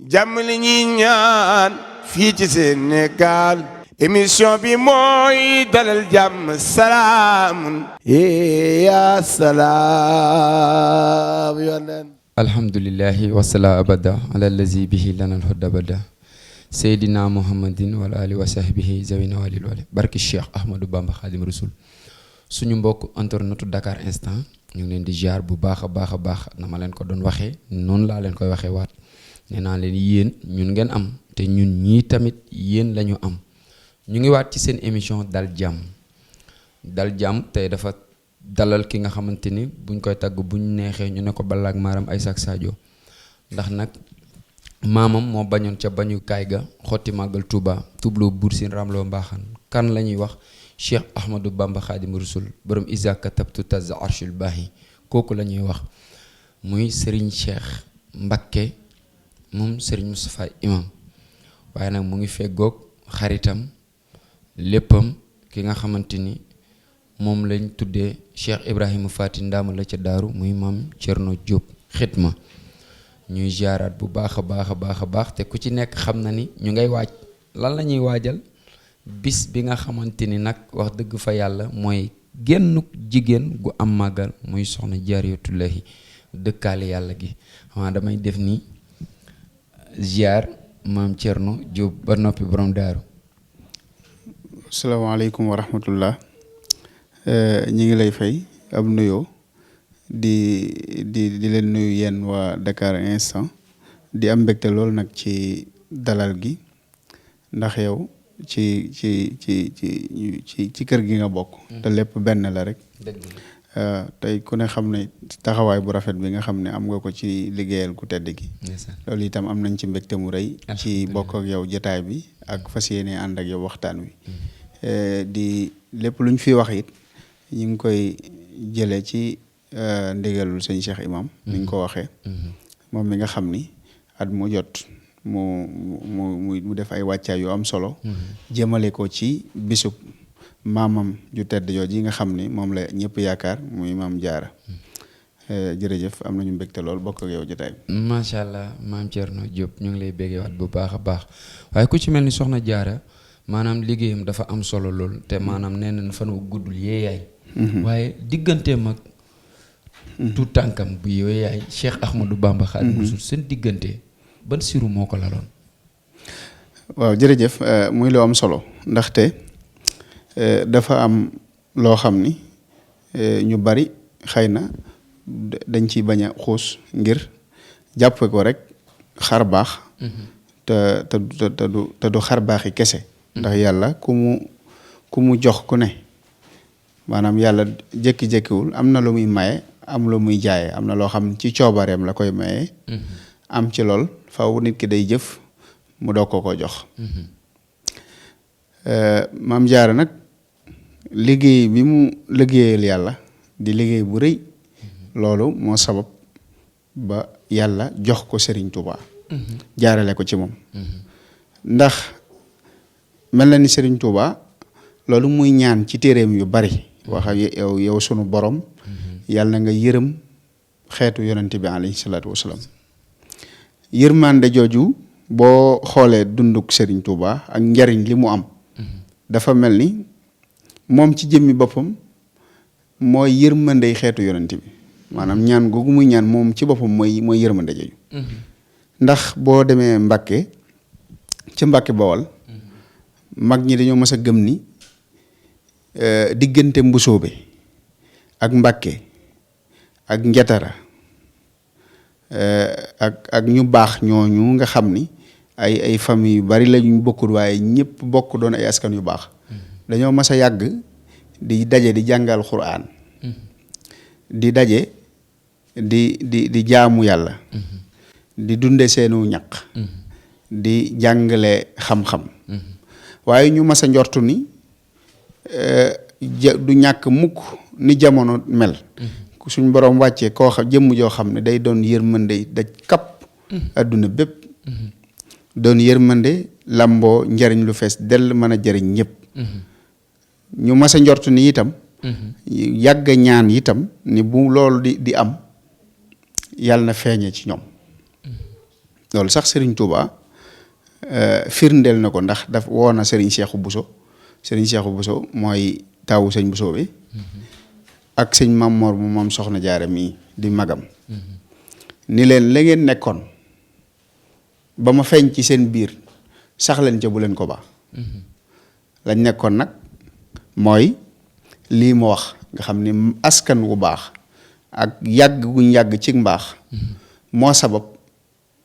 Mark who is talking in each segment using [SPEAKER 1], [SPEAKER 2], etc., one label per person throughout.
[SPEAKER 1] jàmm li ñuy ñaan fii ci Sénégal émission bi mooy dalal jàmm salaamun ya salaam yonen
[SPEAKER 2] alhamdulillahi wasala abada ala allazi bihi lana alhuda bada seydina muhammadin wala ali wa sahbihi zawina walil wali barki cheikh ahmadou bamba khadim rasul suñu mbokk internetu Dakar Instant ñu ngi leen di jaar bu baax a baax na ma leen ko doon waxee noonu laa leen koy waxee waat nee naa leen yéen ñun ngeen am te ñun ñii tamit yéen lañu am ñu ngi waat ci seen émission dal jàmm tey dafa dalal ki nga xamante ni buñ koy tagg buñ neexee ñu ne ko Balla ak Maram Aïssa ak Sadio ndax nag maamam moo bañoon ca bañu kaay ga xotti màggal Touba tubloo buur siin ramloo mbaaxaan kan la ñuy wax Cheikh Ahmadou Bamba Khadim Rasoul borom isa katabtu taz arshul baahi kooku la ñuy wax muy Serigne Cheikh Mbacké moom Serigne Moustapha Imam waaye nag mu ngi feggoog xaritam léppam ki nga xamante ni moom lañ tuddee Cheikh Ibrahima Fati Ndaama la ca daaru muy maam Thierno Diop xitma ñuy jaaraat bu baax a baax te ku ci nekk xam na ni ñu ngay waaj lan la ñuy waajal bis bi nga xamante ni nag wax dëgg fa yàlla mooy génn jigéen gu am màggal muy soxna Jaaratullaahi dëkkaale yàlla gi xamaa damay def ni ziar maam Thierno Diop ba noppi borom daaru.
[SPEAKER 3] asalaamaaleykum wa rahmatullah ñi ngi lay fay ab nuyoo di leen nuyu yéen waa Dakar Instant di am mbégte lool nag ci dalal gi ndax yow ci kër gi nga bokk. te lépp benn la rek. tey ku ne xam ne taxawaay bu rafet bi nga xam ne am nga ko ci liggéeyal ku tedd gi. loolu itam am nañ ci mbégte mu rëy. ci bokk ak yow jotaay bi ak fas yéene ànd ak yow waxtaan wi. di lépp luñ fi wax it ñu ngi koy jëlee ci ndigalul sëñ Cheikh Imam ni nga ko waxee. moom mi nga xam ni at mu jot mu def ay wàccaay yu am solo. jëmale ko ci bisub maamam ju tedd jooju yi nga xam ni moom la ñëpp yaakaar muy maam Jaara. jërëjëf am nañu mbégte lool bokk ak yow jotaay bi.
[SPEAKER 2] macha allah maam Thierno Diop ñu ngi lay béggewaat bu baax a baax waaye ku ci mel ni soxna Jaara maanaam liggéeyam dafa am solo lool te maanaam nee nañ fan wu guddul yeeyaay. waaye digganteem ak tout tànkam bu yeeyaay Cheikh Ahmadou Bamba Khadim Rasoul seen diggante ban siru moo ko laloon.
[SPEAKER 3] waaw jërëjëf muy lu am solo ndaxte dafa am loo xam ni ñu bari xëy na dañ ciy bañ a xuus ngir jàppe ko rek xar baax. te du xar baaxi kese. ndax yàlla ku mu jox ku ne maanaam yàlla jékki-jékkiwul am na lu muy maye am lu muy jaaye am na loo xam ne ci coobareem la koy maye. am ci lool faw nit ki day jëf mu doog ko jox. maam Jaara nag liggéey bi mu liggéeyal yàlla di liggéey bu rëy loolu moo sabab ba yàlla jox ko Serigne Touba. jaarale ko ci moom. ndax mel na ni Serigne Touba loolu muy ñaan ci téeréem yu bari wax ak yow sunu borom. yàlla na nga yërëm xeetu yonent bi alayhi salaatu wasalaam. yërmande jooju boo xoolee dunduk Serigne Touba ak njariñ li mu am. dafa mel ni moom ci jëmmi boppam mooy yërmandey xeetu yonent bi maanaam ñaan googu muy ñaan moom ci boppam mooy yërmande jooju. ndax boo demee Mbàkke ci Mbàkke Bawol mag ñi dañoo mës a gëm ni diggante Mbusoobe ak Mbàkke ak Njatara ak ñu baax ñooñu nga xam ni ay famille yu bari la ñu bokkul waaye ñëpp bokk doon ay askan yu baax. dañoo mës a yàgg di daje di jàngal Qur'an. di daje di jaamu yàlla. di dunde seenu ñaq. di jàngale xam-xam. waaye ñu mës a njortu ni du ñàkk mukk ni jamono mel. suñ borom wàccee koo xam jëmm joo xam ne day doon yërmande daj kapp. adduna bépp. doon yërmande lamboo njariñ lu fees dell mën a jariñ ñëpp. ñu mas a njort ni itam. yàgg ñaan itam ni bu loolu di am yàlla na feeñee ci ñoom. loolu sax Serigne Touba firndeel na ko ndax daf woo na Serigne Cheikhou Bousso Serigne Cheikhou Bousso mooy taawu sëñ Bousso bi ak sëñ Mamor mu moom soxna Jaara mii di magam ni leen la ngeen nekkoon ba ma feeñ ci seen biir sax leen ca bu leen ko baax lañ nekkoon nag mooy lii mu wax nga xam ni askan wu baax ak yàgg guñ yàgg ci mbaax moo sabab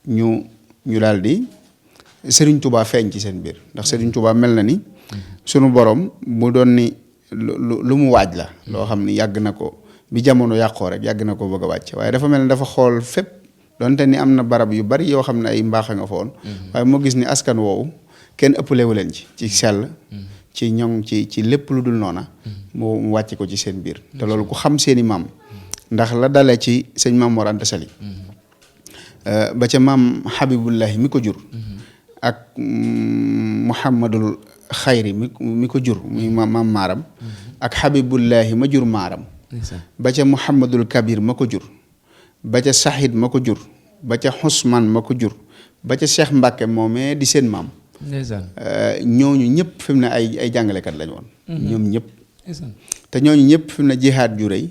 [SPEAKER 3] ñu daal di Serigne Touba feeñ ci seen biir ndax Serigne Touba mel na ni sunu borom bu doon ni lu mu waaj la loo xam ni yàgg na ko bi jamono yàqoo rek yàgg na ko bëgg a wàcc waaye dafa mel ni dafa xool fépp donte ni am na barab yu bari yoo xam ne ay mbaax nga fa woon waaye moo gis ni askan woowu kenn ëppalewu leen ci sell ci ñoŋ ci lépp lu dul noona mu wàcc ko ci seen biir te loolu ku xam seeni maam ndax la dalee ci sëñ Maam Mor Anta Sali ba ca maam Habibullahi mi ko jur ak Muhammadul Xayri mi ko jur muy maam maaram ak Habibullahi ma jur maaram ba ca Muhammadul Kabir ma ko jur ba ca Sahid ma ko jur ba ca Xusman ma ko jur ba ca Cheikh Mbacke moomee di seen maam ñooñu ñëpp fi mu ne ay jàngalekat lañu woon ñoom ñëpp te ñooñu ñëpp fi mu ne jihaad ju rëy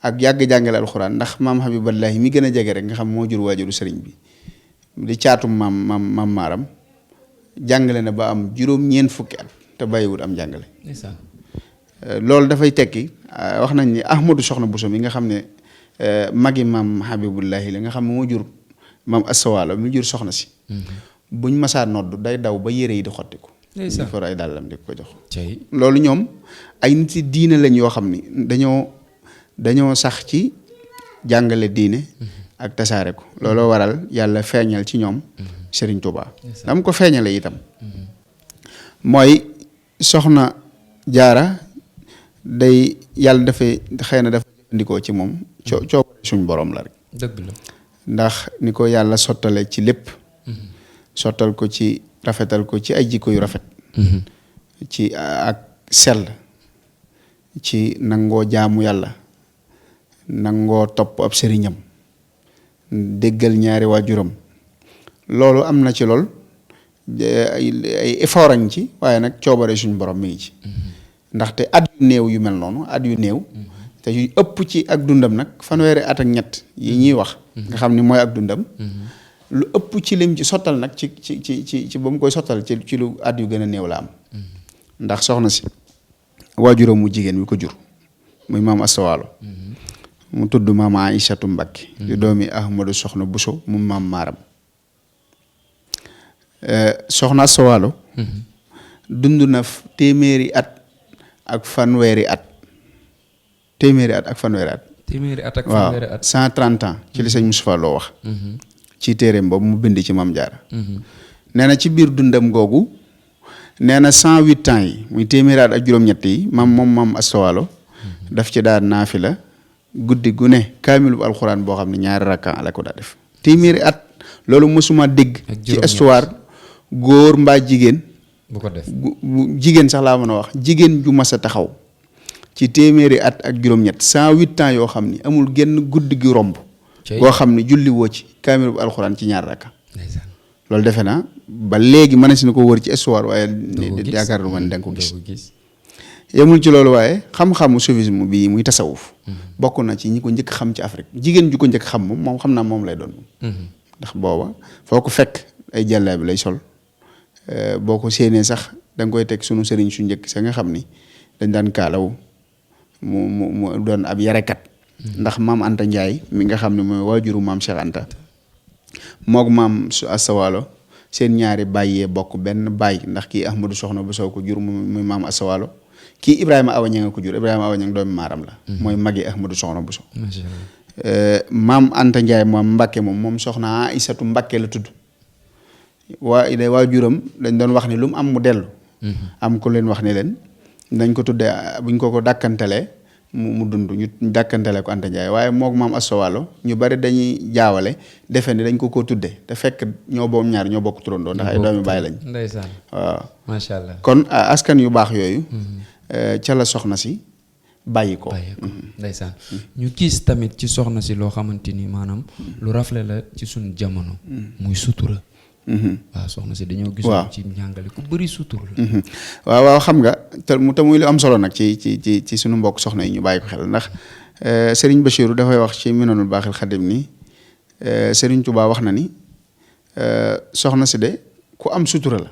[SPEAKER 3] ak yàgg jàngale alxuraan ndax maam Habibullahi mi gën a jege rek nga xam moo jur waajuru sëriñ bi di caatum maam maaram jàngale na ba am juróom-ñeent fukki at te bàyyiwul am jàngale loolu dafay tekki wax nañ ni Ahmadou Soxna Bousso mi nga xam ne magi maam Habibullahi la nga xam ne moo jur maam Assawaalo mi jur soxna si buñ masaa nodd day daw ba yére yi di xottiku di for ay dàllam di ko jox loolu ñoom ay nit yi diine lañ yoo xam ni dañoo sax ci jàngale diine ak tasaare ko looloo waral yàlla feeñal ci ñoom Serigne Touba dam ko feeñale itam mooy soxna jaara day yàlla dafay xëy na dafa jëfandikoo ci moom coobare suñ borom la rek
[SPEAKER 2] dëgg la
[SPEAKER 3] ndax ni ko yàlla sottale ci lépp sottal ko ci rafetal ko ci ay jikko yu rafet ci ak sell ci nangoo jaamu yàlla nangoo topp ab sëriñam déggal ñaari waajuram loolu am na ci lool ay effort ci waaye nag coobare suñ borom mi ngi ci ndaxte at yu néew yu mel noonu at yu néew te yu ëpp ci ak dundam nag fanweeri at ak ñett yi ñuy wax nga xam ni mooy ak dundam lu ëpp ci lim ci sottal nag ci ba mu koy sottal ci lu at yu gën a néew la am ndax soxna si waajuram mu jigéen wi ko jur muy maam Astawaalo mu tudd maam Aïchatu Mbakke di doomi Ahmadou Soxna Bousso mu maam maaram soxna Astawaalo dund na téeméeri at ak fanweeri at waaw 130 ans ci li sëñ Moustapha Lo wax ci téeréem boobu mu bind ci maam Jaara nee na ci biir dundam googu nee na 108 ans yi muy téeméeri at ak juróom-ñett yi maam Astawaalo daf ci daan naafila guddi gu ne kaamil bu alxuraan boo xam ne 2 rakka la ko daa def téeméeri at loolu mësuma dégg ci histoire góor mbaa jigéen
[SPEAKER 2] bu ko def
[SPEAKER 3] jigéen sax laa mën a wax jigéen ju mas a taxaw ci téeméeri at ak juróom-ñett 108 ans yoo xam ni amul genn guddi gi romb goo xam ne julli woo ci kaamil bu alxuraan ci 2 rakka loolu defe naa ba léegi mën na si na ko wër ci histoire waaye yaakaar du man da nga ko gis yemul ci loolu waaye xam-xamu soufisme bii muy tasawuf bokk na ci ñi ko njëkk xam ci Afrique jigéen ju ko njëkk xam moom xam naa moom lay doon ndax booba foo ko fekk ay jàllaa bi lay sol boo ko séenee sax da nga koy teg sunu sëriñ su njëkk sa nga xam ni dañ daan kaalaw mu doon ab yarekat ndax maam Anta Ndiaye mi nga xam ne mooy waajuru maam Cheikh Anta moog maam su Astawaalo seen ñaari bàyyee bokk benn baay ndax kii Ahmadou Soxna Bousso ko jur muy maam Astawaalo kii Ibrahima Awa Ñang ko jur Ibrahima Awa Ñang doomi maaram la mooy magi Ahmadou Soxna Bousso maam Anta Ndiaye moom Mbakke moom soxna Aïsatu Mbakke la tudd waajuram dañ doon wax ni lu mu am mu dellu am ko leen wax ni leen dañ ko tuddee buñ ko dàkkantelee mu dund ñu dàkkantele ko Anta Ndiaye waaye moog maam Astawaalo ñu bari dañuy jaawale defe ni dañ ko tuddee te fekk ñoo boom ñaar ñoo bokk turandoo ndax ay doomi baay lañ
[SPEAKER 2] ndeysaan
[SPEAKER 3] waaw
[SPEAKER 2] macha allah
[SPEAKER 3] kon askan yu baax yooyu ca la soxna si bàyyi ko.
[SPEAKER 2] ndeysaan ñu gis tamit ci soxna si loo xamante ni maanaam lu rafle la ci suñu jamono. muy sutura. waaw soxna si dañoo gis. ci njàngale ku bëri sutura la.
[SPEAKER 3] waaw xam nga te muy lu am solo nag ci suñu mbokk soxna yi ñu bàyyi ko xel ndax Serigne Bachirou dafay wax ci Minanul Baaxil Xadim ni Serigne Touba wax na ni soxna si de ku am sutura la.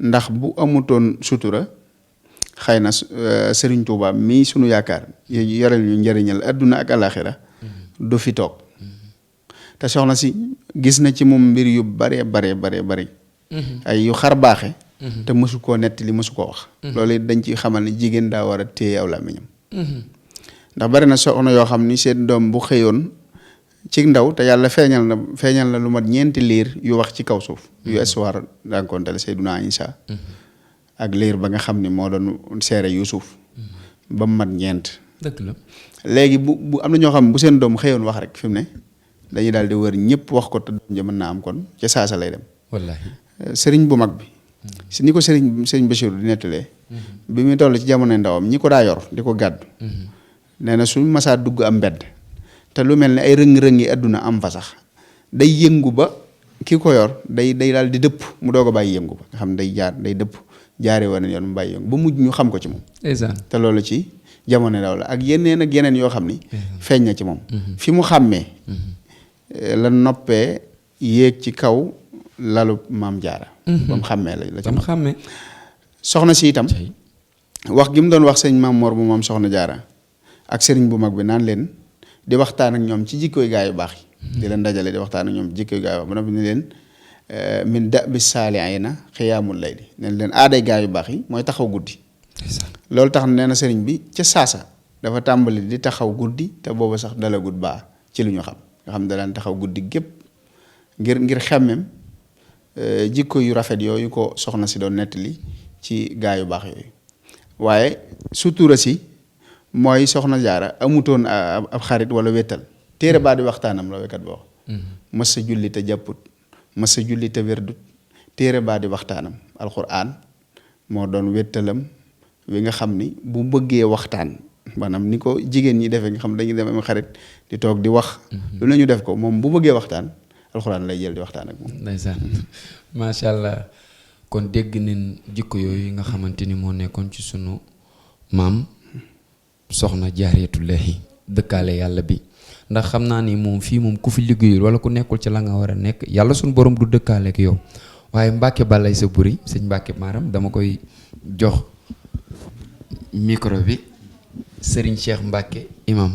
[SPEAKER 3] ndax bu amutoon sutura. xëy na Serigne Touba mii sunu yaakaar yorel ñu njëriñal adduna ak alaxira du fi toog te soxna si gis na ci moom mbir yu bare ay yu xar baaxe te mësu koo nettali mësu koo wax loolu dañ ci xamal ne jigéen daa war a téye aw làmmiñam ndax bari na soxna yoo xam ni seen doom bu xëyoon ci ndaw te yàlla feeñal na lu mat 4 liir yu wax ci kaw suuf yu histoire rencontré Seyduna Isa ak liir ba nga xam ni moo doon seere Yuusuf ba mu mat 4.
[SPEAKER 2] dëgg la
[SPEAKER 3] léegi bu am na ñoo xam bu seen doom xëyoon wax rek fi mu ne dañuy daal di wër ñëpp wax ko te doom ja mën naa am kon ca saasa lay dem.
[SPEAKER 2] wallaahi
[SPEAKER 3] sëriñ bu mag bi. si ni ko sëriñ Bachirou di nettalee. bi muy toll ci jamonoy ndawam ñi ko daa yor di ko gàddu. nee na suñ masaa dugg am mbedd. te lu mel ne ay rëng-rëngi adduna am fa sax day yëngu ba ki ko yor day daal di dëpp mu doog a bàyyi yëngu ba nga xam day dëpp. jaaree woon yoon mu bàyyi yoon ba mujj ñu xam ko ci moom. te loolu ci jamono daw la ak yeneen yoo xam ni. feeñ na ci moom. fi mu xàmmee. la noppee yéeg ci kaw lalu maam jaara. ba mu xàmmee la ci moom soxna si itam. wax gi mu doon wax sëñ Maam Mor bu moom soxna jaara ak sëriñ bu mag bi naan leen di waxtaan ak ñoom ci jikkooy gaa yu baax yi. di leen dajale di waxtaan ak ñoom ci jikkooy gaa yu baax ba noppi ni leen. min da bi saalihiina xiyaamul layli nee na leen aaday gaa yu baax yi mooy taxaw guddi. loolu tax nee na sëriñ bi ca saasa dafa tàmbali di taxaw guddi te booba sax dalagut baa ci lu ñu xam nga xam da daan taxaw guddi gépp ngir xemmem jikko yu rafet yooyu ko soxna si doon nettali ci gaa yu baax yooyu waaye sutura si mooy soxna jaara amutoon ab xarit wala wéttal téere baa di waxtaanam la wékat boo mës sa julli te jàpput masa julli te werdut téere baa di waxtaanam alxuraan moo doon wéttalam wi nga xam ni bu bëggee waxtaan maanaam ni ko jigéen ñi defee nga xam dañuy dem am xarit di toog di wax lu ne ñu def ko moom bu bëggee waxtaan alxuraan lay jël di waxtaan ak moom. ndeysaan
[SPEAKER 2] macha allah kon dégg nañ jikko yooyu nga xamante ni moo nekkoon ci sunu maam soxna Jaaratullaahi dëkkaale yàlla bi. ndax xam naa ni moom fii moom ku fi liggéeyul wala ku nekkul ci la nga war a nekk yàlla suñu borom du dëkkaale ak yow waaye Mbàkke balay sa buri sëñ Mbàkke Maram dama koy jox micro bi Serigne Cheikh Mbàkke imam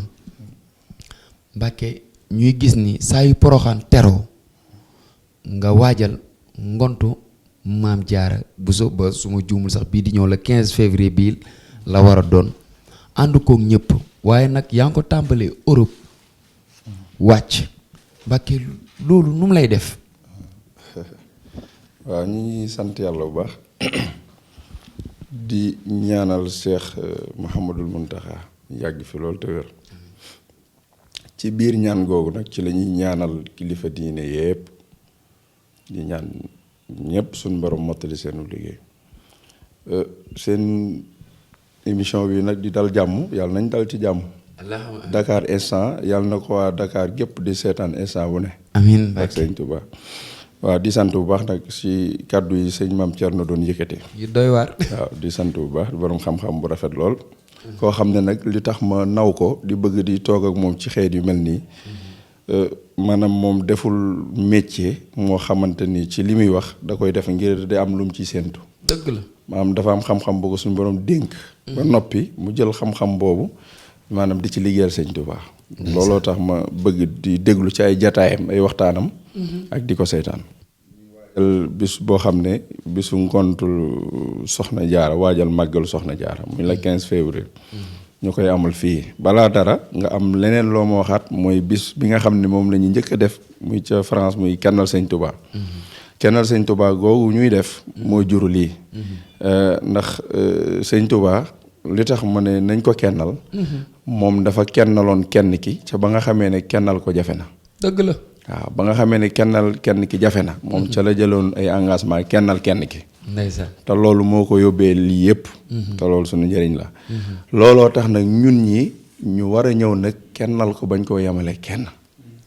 [SPEAKER 2] Mbàkke ñuy gis ni saa yu Poroxaan teroo nga waajal ngontu maam Jaara Buso ba su ma juumul sax bii di ñëw la 15 février bii la war a doon ànd koog ñëpp waaye nag yaa ngi ko tàmbalee Europe. wàcc Mbàkke loolu nu mu lay def.
[SPEAKER 4] waaw ñu ngi sant yàlla bu baax di ñaanal Cheikh Mouhamadul Mountakha yàgg fi loolu te wér ci biir ñaan googu nag ci la ñuy ñaanal kilifa diine yépp di ñaan ñëpp suñ borom mottali seenu liggéey seen émission bi nag di dal jàmm yàlla nañ dal ci jàmm. Dakar instant yàlla na ko waa Dakar gépp di seetaan instant bu ne.
[SPEAKER 2] amiin
[SPEAKER 4] ak sëñ Touba. waaw di sant bu baax nag si kàddu yi sëñ Maam Thierno doon yëkkate.
[SPEAKER 2] yu doy waar.
[SPEAKER 4] waaw di sant bu baax borom xam-xam bu rafet lool. koo xam ne nag li tax ma naw ko di bëgg di toog ak moom ci xeet yu mel nii. maanaam moom deful métier moo xamante ni ci li muy wax da koy def ngir di am lu mu ciy séentu.
[SPEAKER 2] dëgg la
[SPEAKER 4] maanaam dafa am xam-xam boo ko suñu borom dénk. ba noppi mu jël xam-xam boobu. maanaam di ci liggéeyal sëñ Tuubaa looloo tax ma bëgg di déglu ci ay jataayam ay waxtaanam ak di ko seytaan waajal bis boo xam ne bisu ngontul soxna jaara waajal màggalu soxna jaara muy la 15 février ñu koy amal fii balaa dara nga am leneen loo ma waxaat mooy bis bi nga xam ne moom la ñu njëkk a def muy ca France muy kennal sëñ Tuubaa kennal sëñ Tuubaa googu ñuy def moo juru lii ndax sëñ Tuubaa li tax ma ne nañ ko kennal moom dafa kennaloon kenn ki ca ba nga xamee ne kennal ko jafe na.
[SPEAKER 2] dëgg la
[SPEAKER 4] waaw ba nga xamee ne kennal kenn ki jafe na moom ca la jëloon ay engagement kennal kenn ki
[SPEAKER 2] ndeysaan.
[SPEAKER 4] te loolu moo ko yóbbee lii yëpp. te loolu suñu njëriñ la. looloo tax nag ñun ñi ñu war a ñëw nag kennal ko bañ koo yemale kenn.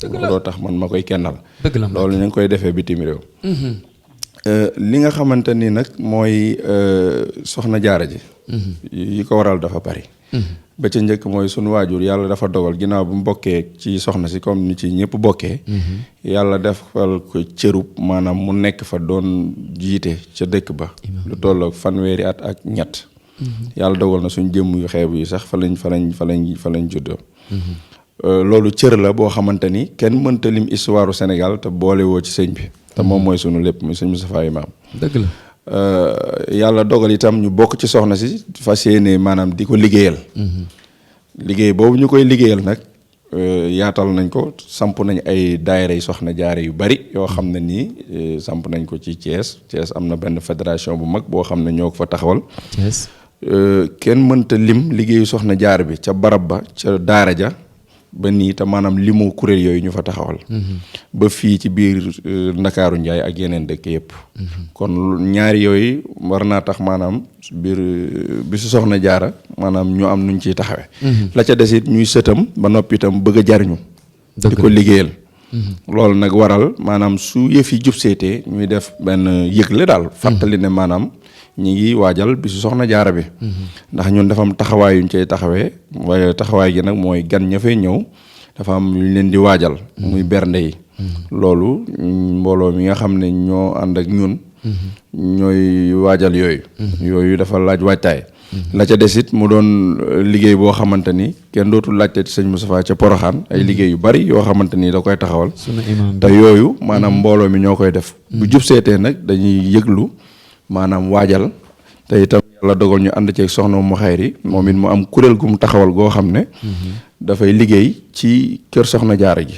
[SPEAKER 4] looloo tax man ma koy kennal.
[SPEAKER 2] dëgg la
[SPEAKER 4] loolu ñu ngi koy defee bitim réew. li nga xamante ni nag mooy soxna jaara ji. yi ko waral dafa bari. ba ca njëkk mooy sunu waajur yàlla dafa dogal ginnaaw bu mu bokkee ci soxna si comme ni ci ñëpp bokkee. yàlla defal ko cërub maanaam mu nekk fa doon jiite ca dëkk ba. lu tolloog fanweeri at ak ñett. yàlla dogal na suñ jëmm yu xeebu yi sax fa lañ juddoo. loolu cër la boo xamante ni kenn mënta lim histoire u Sénégal te boole woo ci sëñ bi. te moom mooy sunu lépp muy sëñ Moustapha Imam.
[SPEAKER 2] dëgg la.
[SPEAKER 4] yàlla dogal itam ñu bokk ci soxna si fas yéene maanaam di ko liggéeyal. liggéey boobu ñu koy liggéeyal nag yaatal nañ ko samp nañ ay daayira yi soxna jaare yu bari yoo xam ne nii samp nañ ko ci Thiès am na benn fédération bu mag boo xam ne ñoo ko fa taxawal.
[SPEAKER 2] Thiès.
[SPEAKER 4] kenn mënta lim liggéeyu soxna jaar bi ca barab ba ca daara ja ba nii te maanaam limu kuréel yooyu ñu fa taxawal. ba fii ci biir Ndakaaru Njaay ak yeneen dëkk yëpp. kon ñaari yooyu war naa tax maanaam biir bisu soxna jaara maanaam ñu am nuñ ciy taxawee. la ca des it ñuy sëtam ba noppi itam bëgg a jariñu. di ko liggéeyal. loolu nag waral maanaam su yëf yi jub seetee ñuy def benn yëgle daal. fàttali ne maanaam ñi ngi waajal bisu soxna jaara bi. ndax ñun dafa am taxawaay yuñ cay taxawee waaye taxawaay gi nag mooy gan ña fay ñëw dafa am lu ñu leen di waajal. muy bernde yi. loolu mbooloo mi nga xam ne ñoo ànd ak ñun. ñooy waajal yooyu. yooyu dafa laaj waajtaay. la ca des it mu doon liggéey boo xamante ni kenn dootul laajte ci sëñ Moustapha ca Poroxaan ay liggéey yu bari yoo xamante ni da koy taxawal. te yooyu maanaam mbooloo mi ñoo koy def. bu jub seetee nag dañuy yëglu maanaam waajal te itam yàlla dogal ñu ànd ceeg soxna mu xayri moom it mu am kuréel gu mu taxawal goo xam ne. dafay liggéey ci kër soxna jaara ji.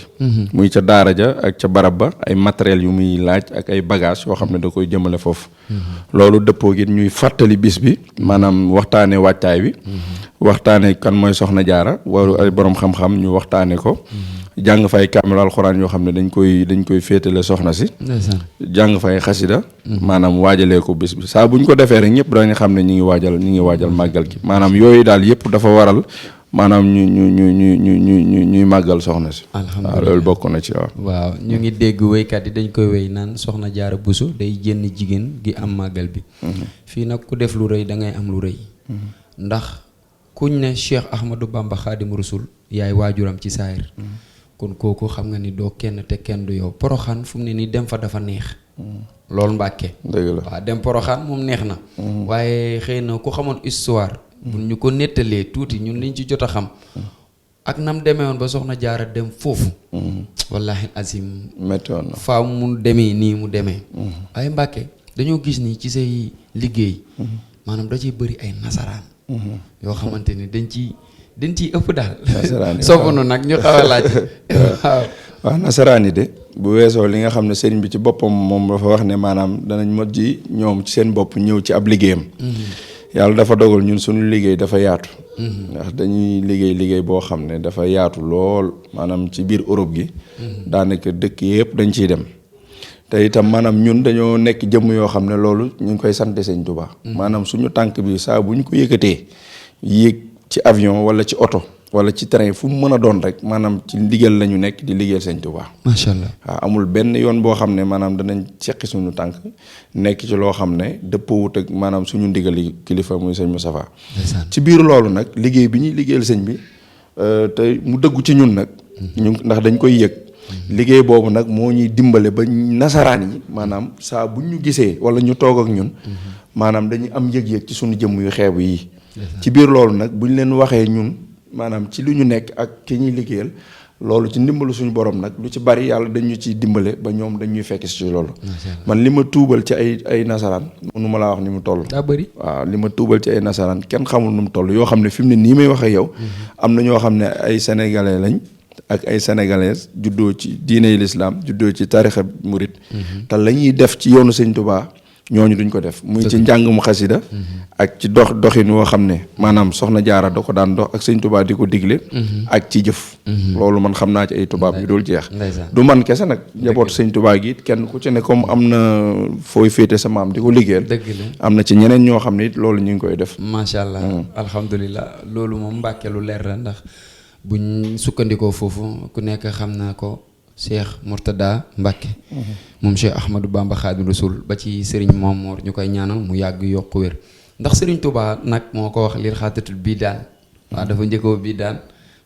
[SPEAKER 4] muy ca daara ja ak ca barab ba ay matériel yu muy laaj ak ay bagage yoo xam ne da koy jëmale foofu. loolu dëppoo gi ñuy fàttali bis bi maanaam waxtaane wàccaay bi. waxtaane kan mooy soxna jaara waru ay borom xam-xam ñu waxtaane ko. jàng fay kaamil alxuraan yoo xam ne dañ koy féetale soxna si. jàng fay xasida. maanaam waajalee ko bis bi saa bu ñu ko defee rek ñëpp dañu xam ne ñi ngi waajal màggal gi maanaam yooyu daal yëpp dafa waral. maanaam ñuy màggal soxna si. alhamdulilah waaw loolu bokk na ci waaw.
[SPEAKER 2] waaw ñu ngi dégg wéykat yi dañ koy wéy naan soxna jaara Buso day jënn jigéen gi am màggal bi. fii nag ku def lu rëy da ngay am lu rëy. ndax kuñ ne Cheikh Ahmadou Bamba Xaadim Rasul yaay waajuram ci saayir. kon kooku xam nga ni doo kenn te kenn du yow Poroxaan fu mu ne nii dem fa dafa neex. loolu Mbàkke. dëgg la waaw dem Poroxaan moom neex na. waaye xëy na ku xamoon histoire. bu ñu ko nettalee tuuti ñun liñ ci jot a xam. ak nam demee woon ba soxna jaara dem foofu. wallaahi azim.
[SPEAKER 4] métti woon na
[SPEAKER 2] faaw mu demee nii mu demee. waaye Mbàkke dañoo gis ni ci say liggéey. maanaam da ciy bëri ay nasaraan. yoo xamante ni dañ ciy ëpp daal. nasaraan yi soppanu nag ñu xaw a laaj.
[SPEAKER 4] waaw nasaraan yi de bu weesoo li nga xam ne sëriñ bi ci boppam moom dafa wax ne maanaam danañ mujj ñoom ci seen bopp ñëw ci ab liggéeyam. yàlla dafa dogal ñun suñu liggéey dafa yaatu. ndax dañuy liggéey boo xam ne dafa yaatu lool maanaam ci biir Europe gi. daanaka dëkk yëpp dañ ciy dem. te itam maanaam ñun dañoo nekk jëmm yoo xam ne loolu ñu ngi koy sant Sëñ Tuubaa. maanaam suñu tànk bi saa bu ñu ko yëkkatee yéeg ci avion wala ci oto wala ci train fu mu mën a doon rek maanaam ci ndigal la ñu nekk di liggéeyal Sëñ Tuubaa.
[SPEAKER 2] macha allah
[SPEAKER 4] waaw amul benn yoon boo xam ne maanaam danañ seqi suñu tànk nekk ci loo xam ne dëppoowut ak maanaam suñu ndigali kilifa muy sëñ Moustapha. ci biir loolu nag liggéey bi ñuy liggéeyal sëñ bi te mu dëggu ci ñun nag. ñu ndax dañ koy yëg. liggéey boobu nag moo ñuy dimbale ba nasaraan yi maanaam saa bu ñu gisee wala ñu toog ak ñun. maanaam dañuy am yëg-yëg ci suñu jëmm yu xeebu yi. ci biir loolu nag bu ñu leen waxee ñun maanaam ci lu ñu nekk ak ki ñuy liggéeyal loolu ci ndimbalu suñu borom nag lu ci bari yàlla dañu ci dimbale ba ñoom dañuy fekk ci loolu. man li ma tuubal ci ay nasaraan mënu ma laa wax ni mu toll.
[SPEAKER 2] daa bëri
[SPEAKER 4] waaw li ma tuubal ci ay nasaraan kenn xamul nu mu toll yoo xam ne fi mu ne nii may wax ak yow. am na ñoo xam ne ay sénégalais lañ. ak ay sénégalaises juddoo ci diiney lislaam juddoo ci tarixa murit te la ñuy def ci yoonu Sëñ Tuubaa ñooñu duñ ko def muy ci njàngum xasida ak ci doxin woo xam ne maanaam soxna jaara da ko daan dox ak sëñ Tuubaa di ko digle ak ci jëf loolu man xam naa ci ay tubaab yu dul jeex du man kese nag njabootu sëñ Tuubaa gi kenn ku ci ne comme am na fooy féete sa maam di ko liggéeyal am na ci ñeneen ñoo xam ne it loolu ñu ngi koy def
[SPEAKER 2] macha allah alhamdulilah loolu moom Mbàkke lu leer la ndax buñ sukkandikoo foofu ku nekk xam na ko Cheikh Mourtada Mbacke moom Cheikh Ahmadou Bamba Khadim Rasoul ba ci Serigne Mamour ñu koy ñaanal mu yàgg yokku wér ndax Serigne Touba nag moo ko wax lil xaatatul bii daan waaw dafa njëkkoo bii daan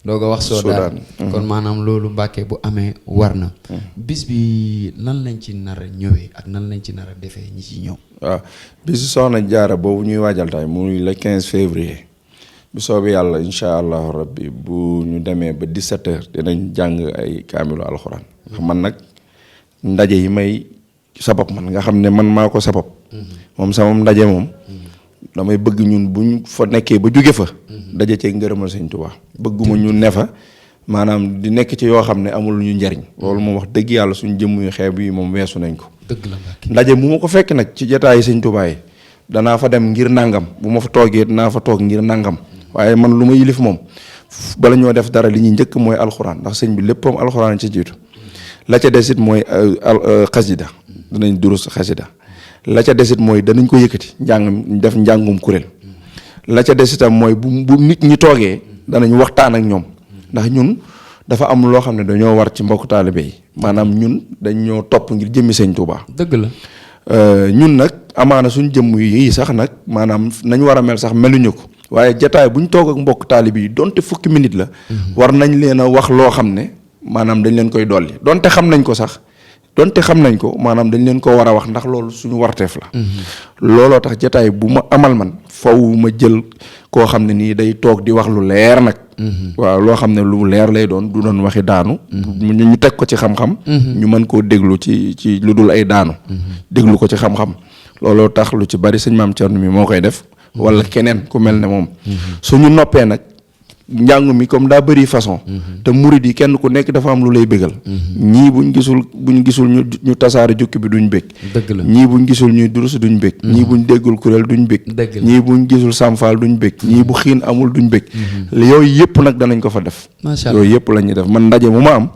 [SPEAKER 2] doo ko wax soo daan kon maanaam loolu Mbacke bu amee war na bis bi lan lañ ci nar a ñëwee ak nan lañ ci nar a defee ñi ci ñëw
[SPEAKER 4] waaw bisu soxna jaara boobu ñuy waajal tay muy le 15 février bu soobee yàlla incha allahu rabbi bu ñu demee ba 17h dinañ jàng ay kaamilu alxuraan man nag ndaje yi may sabab man nga xam ne man maa ko sabab moom sama ndaje moom damay bëgg ñun buñ fa nekkee ba jóge fa daje cee ngërëmal sëñ Tuubaa bëgguma ñu ne fa maanaam di nekk ci yoo xam ne amul ñu njariñ loolu moom wax dëgg yàlla suñ jëmm yu xeeb yi moom weesu nañ ko
[SPEAKER 2] dëgg la
[SPEAKER 4] ndaje mu ma ko fekk nag ci jotaayi sëñ Tuubaa yi danaa fa dem ngir nangam bu ma fa toogee dinaa fa toog ngir nangam waaye man lu ma yilif moom bala ñoo def dara li ñuy njëkk mooy alxuraan ndax sëñ bi léppam alxuraan ci jiitu la ca desit mooy xasida danañ durus xasida la ca desit mooy danañ ko yëkkati def njàngum kuréel la ca desitam mooy bu nit ñi toogee danañ waxtaan ak ñoom ndax ñun dafa am loo xam ne dañoo war ci mbokk taalibe yi maanaam ñun dañ ñoo topp ngir jëmmi sëñ Tuubaa
[SPEAKER 2] dëgg la
[SPEAKER 4] ñun nag amaana suñ jëmm yi sax nag maanaam nañ war a mel sax meluñu ko waaye jataay bu ñu toog ak mbokk taalibe yi donte fukki minute la war nañ leen a wax loo xam ne maanaam dañ leen koy dolli donte xam nañ ko sax donte xam nañ ko maanaam dañ leen ko war a wax ndax loolu suñu warteef la looloo tax jataay bu ma amal man faw ma jël koo xam ne nii day toog di wax lu leer nag waaw loo xam ne lu leer lay doon du doon waxi daanu ñu teg ko ci xam-xam ñu mën koo déglu ci lu dul ay daanu déglu ko ci xam-xam looloo tax lu ci bari sëñ Maam Cerno mi moo koy def wala keneen ku mel ne moom suñu noppee nag njàng mi comme daa bëri façon te murid yi kenn ku nekk dafa am lu lay bégal ñii buñ gisul ñu tasaare jukki bi duñ bég
[SPEAKER 2] dëgg la
[SPEAKER 4] ñii buñ gisul ñuy durus duñ bég ñii buñ déggul kuréel duñ bég ñii buñ gisul samfaal duñ bég ñii bu xiin amul duñ bég yooyu yëpp nag danañ ko fa def yooyu yëpp la ñuy def man ndaje mu ma am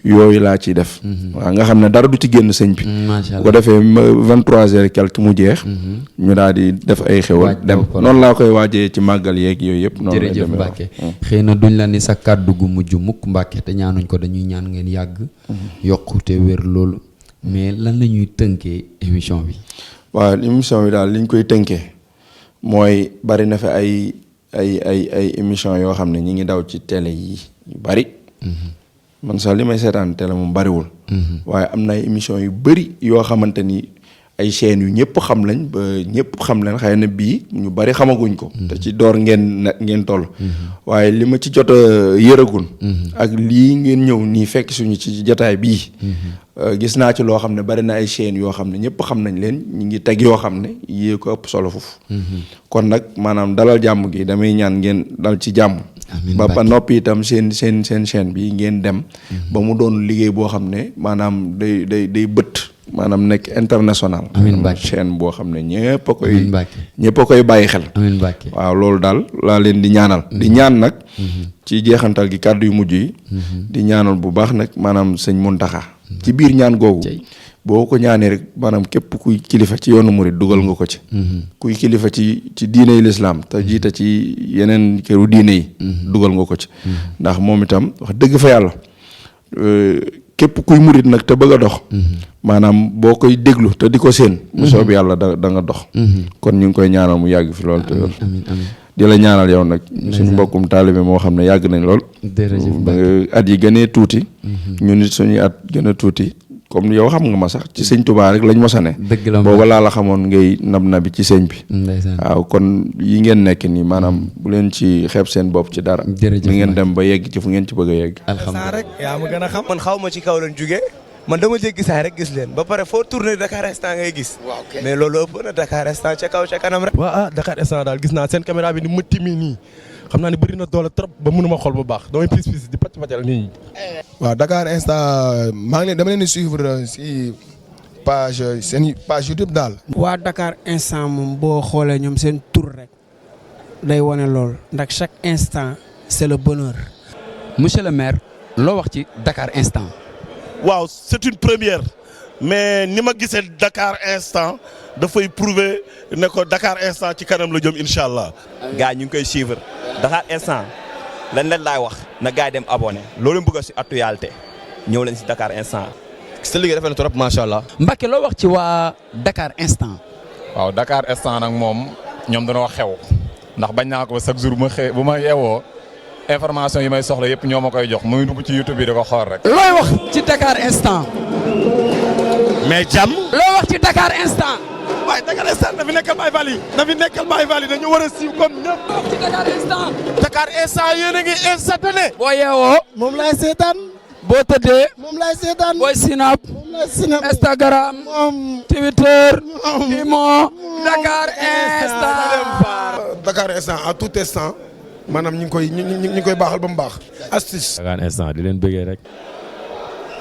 [SPEAKER 4] yooyu laa ciy def waaw nga xam ne dara du ci génn sëñ bi bu ko defee 23h quelque mu jeex ñu daal di def ay xewal dem noonu laa koy waajee ci màggal yeeg yooyu yëpp noonu lay demee
[SPEAKER 2] xëy na duñ la ni sa kàddu gu mujj mukk Mbàkke te ñaanuñ ko dañuy ñaan ngeen yàgg yokku te wér loolu mais lan la ñuy tënkee émission bi
[SPEAKER 4] waaw émission bi daal li ñu koy tënkee mooy bari na fi ay émission yoo xam ne ñi ngi daw ci télé yi yu bari man sax li may seetaan télé moom bariwul waaye am na ay émission yu bari yoo xamante ni ay chaînes yu ñëpp xam lañ ba ñëpp xam leen xëy na bii ñu bari xamaguñ ko te ci door ngeen toll waaye li ma ci jot a yëragul ak lii ngeen ñëw nii fekk suñu ci jotaay bii gis naa ci loo xam ne bari na ay chaînes yoo xam ne ñëpp xam nañ leen ñu ngi teg yoo xam ne yée ko ëpp solo foofu kon nag maanaam dalal jàmm gi damay ñaan ngeen dal ci jàmm ba noppi itam seen chaîne bi ngeen dem ba mu doon liggéey boo xam ne maanaam day bët maanaam nekk international chaîne boo xam ne ñëpp a koy bàyyi xel waaw loolu daal laa leen di ñaanal di ñaan nag ci jeexantal gi kàddu yu mujj yi di ñaanal bu baax nag maanaam sëñ Muntaxa ci biir ñaan googu boo ko ñaanee rek maanaam képp kuy kilifa ci yoonu murid dugal nga ko ci kuy kilifa ci diine yi lislaam te jiite ci yeneen këru diine yi dugal nga ko ci ndax moom itam wax dëgg fa yàlla képp kuy murit nag te bëgg a dox maanaam boo koy déglu te di ko séen bu soob yàlla da nga dox kon ñu ngi koy ñaanal mu yàgg fi lool te yor di la ñaanal yow nag suñu mbokkum taalibe moo xam ne yàgg nañ lool at yi gënee tuuti ñu nit suñuy at gën a tuuti comme yow xam nga ma sax ci sëñ Tuubaa rek lañ mos a ne booba laa la xamoon ngay nab bi ci sëñ bi waaw kon yi ngeen nekk nii maanaam bu leen ci xeeb seen bopp ci dara ni ngeen dem ba yegg ci fu ngeen ci bëgg a yegg
[SPEAKER 5] alhamdulilah rek yaa ma gën a xam man xaw ma ci kaw leen jugee man dama jéggi saay rek gis leen ba pare foo tourné Dakar Instant ngay gis mais loolu ëpp na Dakar Instant ca kaw ca kanam rek
[SPEAKER 6] waaw Dakar Instant daal gis naa seen caméra bi ni ma timi nii xam naa ne bëri na doole trop ba mënuma xool bu baax damay pis di pàccal nit ñi
[SPEAKER 7] waaw Dakar Instant dama leen di suivre si page seen page YouTube daal.
[SPEAKER 8] waa Dakar instant moom boo xoolee ñoom seen tur rek day wane lool ndax chaque instant c'est le bonheur.
[SPEAKER 2] monsieur le maire loo wax ci Dakar instant.
[SPEAKER 9] waaw c'est une première mais ni ma gisee Dakar instant dafay prouver ne ko Dakar instant ci kanam la jëm incha allah.
[SPEAKER 5] gars ñu ngi koy suivre Dakar instant lan leen laay wax na gars yi dem abonné loolu bëgg si actualité ñëw leen si Dakar instant.
[SPEAKER 6] sa liggéey dafa ne trop macha allah.
[SPEAKER 2] Mbacke loo wax ci waa Dakar instant.
[SPEAKER 10] waaw Dakar instant nag moom ñoom dañoo xew ndax bañ naa ko chaque jour bu ma yeewoo information yi may soxla yëpp ñoo ma koy jox muy dugg ci YouTube bi da ko xool rek.
[SPEAKER 2] looy wax ci Dakar instant.
[SPEAKER 9] mais jàmm.
[SPEAKER 2] loo wax ci Dakar instant.
[SPEAKER 6] waaye Dakar instant dafi nekkal Baye Fall yi dañu war a siiw comme ñëpp.
[SPEAKER 2] loo wax ci Dakar instant.
[SPEAKER 9] Dakar instant yéen a ngi instantané.
[SPEAKER 2] boo yeewoo.
[SPEAKER 8] moom laay seetaan.
[SPEAKER 2] boo tëddee.
[SPEAKER 8] moom laay seetaan.
[SPEAKER 2] booy Snap.
[SPEAKER 8] moom laay sinap.
[SPEAKER 2] Instagram. Twitter. Imo. Dakar instant.
[SPEAKER 7] Dakar instant à tout instant maanaam ñu ngi koy baaxal ba mu baax. astuce.
[SPEAKER 6] Dakar instant di leen bëggee rek.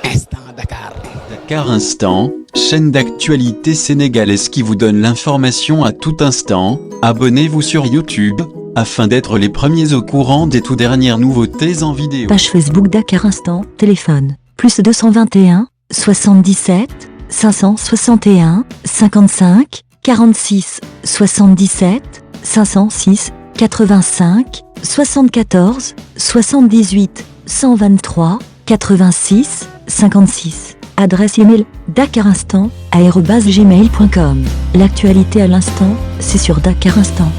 [SPEAKER 2] Instant Dakar.
[SPEAKER 11] Dakar Instant, chaîne d'actualité sénégalaise qui vous donne l'information à tout instant. Abonnez-vous sur YouTube afin d'être les premiers au courant des tout dernières nouveautés en vidéo.
[SPEAKER 12] Page Facebook Dakar Instant, téléphone, +221 77 561 55 46 77 506 85 74 78 123 86 56. Adresse email dakarinstant@gmail.com. L'actualité à l'instant, c'est sur Dakar Instant.